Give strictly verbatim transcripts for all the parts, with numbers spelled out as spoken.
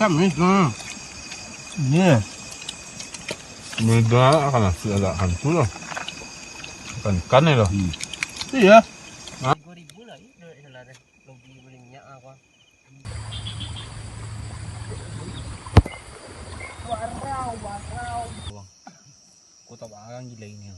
Amis, nah. Ini. Beda kan nasi agak hantu lah. Ikan-ikan ni lah. Hmm. Iya. Hah? Tiga ribu lah, ih, duit salah deh. Rugi beli minyak aku. Warau, warau. Kota barang gila ini.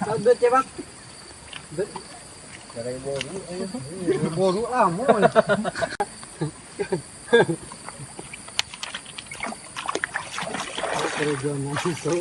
Sambet, Cebak. Sambet. Boru, eh. Boru lamo. Kerja masuk.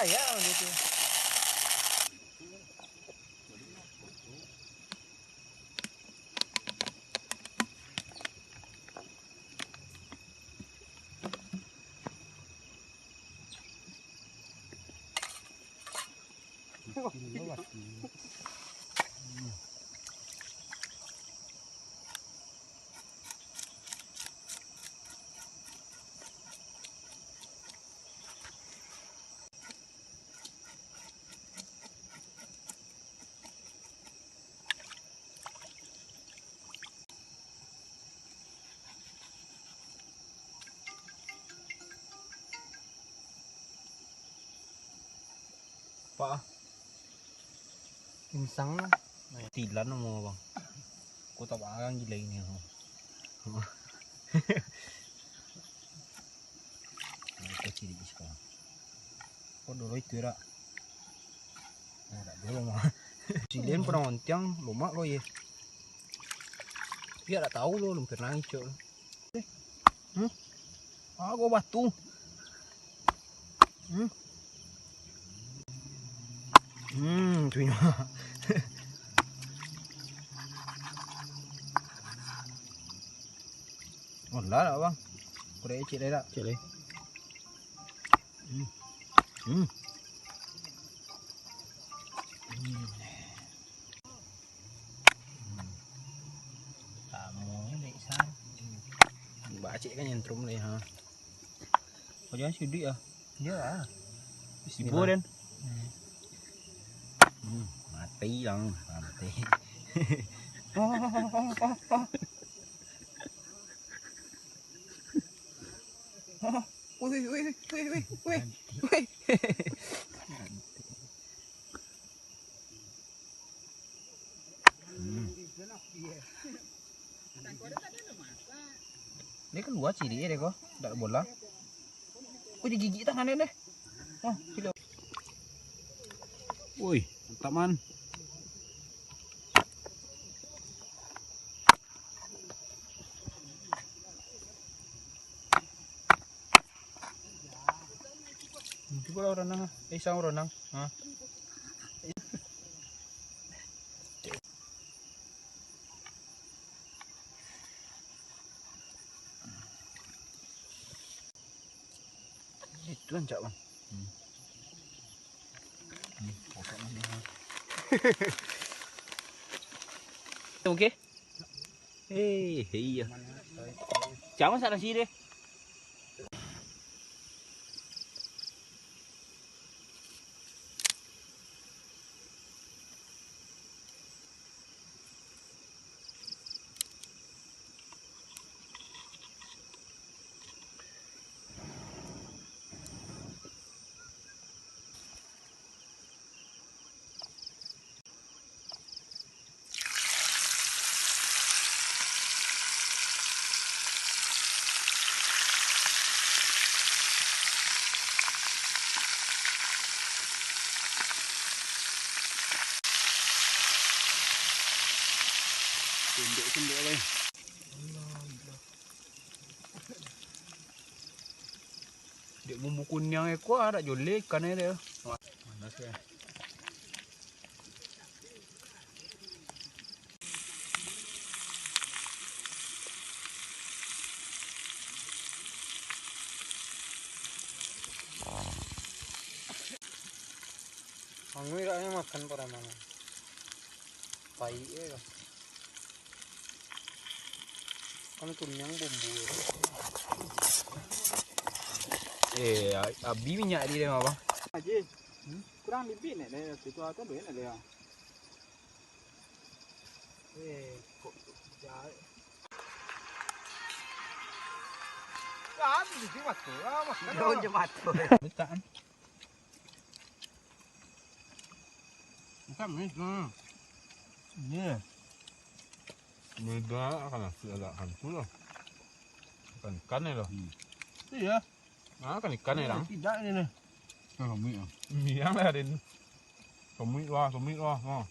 Ya, gitu. Pak, insang lah. Tilan mau bang. Kau tak barang gila ini. Kau ciri sekarang. Kau dulu itu rak. Nah, tak dulu mah. Cilin pernah ontiang, lomak lo ye. Biar tak tahu lo, belum pernah ngicok lo. Hmm? Ah, gua batu. Hmm? Hmm, tu nya. Oh, lah, lah, bang. Kurang ecek dah, dah. Cek leh. Hmm. Hmm. Hmm. Samo ni, San. Bacik kan nyentrum ni, ha. Kau jangan sidik ah. Yo ah. Ibu den. Hmm. Hmm, mati lang, mati. Wih, wih, wih, wih, wih, wih. Hmm. Dia keluar ciri dia ko, tak bola. Oh, digigit tangan dia deh. Oh, gila. Woi, mantap man. Cuba lah renang ah. Eh, sang renang. Ha. Itu ancak bang. Hmm. Hmm, pokok ni, ha. Okey. Eh, iya. Jangan salah sih deh. Sendok-sendok lai. Dek bumbu kuniang iko, ah, dak joleh ikan e dek. Panas ya. Angui raknyo makan paraman. Paik e lah. Kan kuniang bumbu. Eh, a-, abih minyak di dalam, Abang. Haji, hmm? Kurang libik nek deh, situ atau duit nek deh. Eh, kok jahat. Ya, habis di mata lah, makan. Jauh lah. Je mata. Letak kan? Ikan ni, hmm. Ni. Beda akan nasi agak hancur lah. Ikan-ikan ni lah. Hmm. Iya. Ah, kan ikan ni, Dang. Tidak ni, ni. Kan kamui, ah. Iya lah, Din. Kamui, wah, kamui, wah, wah.